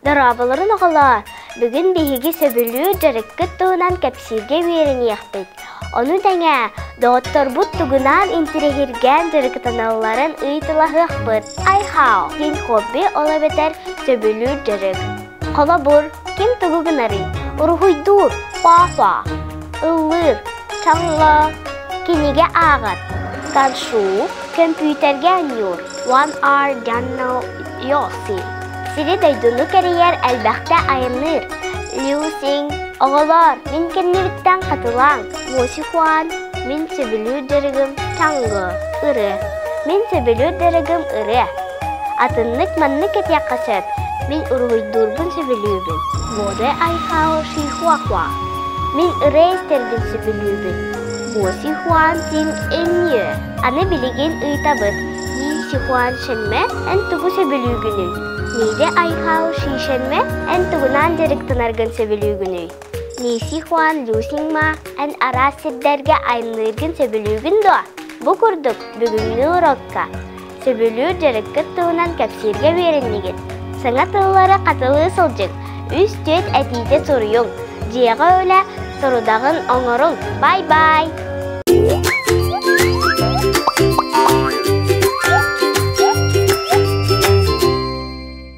Дорооболорун оҕолоор! Бүгүн биһиги сөбүлүүр дьарыккыт туһунан кэпсииргэ үөрэниэхпит. Ону тэҥэ, доҕотторбут тугунаан интириэһиргээн дьарыктаналларын ыйыталаһыахпыт. Айхао диэн хобби ол эбэтэр сөбүлүүр дьарык. Холобур, ким тугу гынарый? Уруһуйдуур, хуа-хуа, ыллыыр, чаҥҥа, кинигэ ааҕар, каншу, көмпүүтэргэ оонньуур, one R Ганно Йоси. Сири-дойдуну кэрийэр элбэхтэ айанныыр. Лю Синг, оҕолоор, мин кэннибиттэн хатылааҥ. Моси Хуан, мин сөбүлүүр дьарыгым чаҥгы, ырыа. Мин сөбүлүүр дьарыгым ырыа. Атыннык маннык этиэххэ сөп. Мин уруһуйдуурбун сөбүлүүбүн. Моде Айхао Ши Хуахуа. Мин ырыа истэрбин сөбүлүүбүн. Моси Хуан Тин Энье. Аны билигин ыытабыт. Ни Сихуан Шэнмэ эн тугу сөбүлүүгүнүй? Ниде Айхао Шишэнмэ эн тугунаан дьарыктанаргын сөбүлүүгүнүй? Ни Сихуан Люсиҥма эн араас сирдэргэ айанныыргын сөбүлүүгүн дуо? Бу курдук бүгүҥҥү урокка сөбүлүүр дьарыккыт туһунан кэпсииргэ үөрэннигит. Саҥа тыллары хатылыы сылдьыҥ, үс-түөрт этиитэ суруйуҥ, дьиэҕэ үлэ сорудаҕын оҥоруҥ. Бай-бай!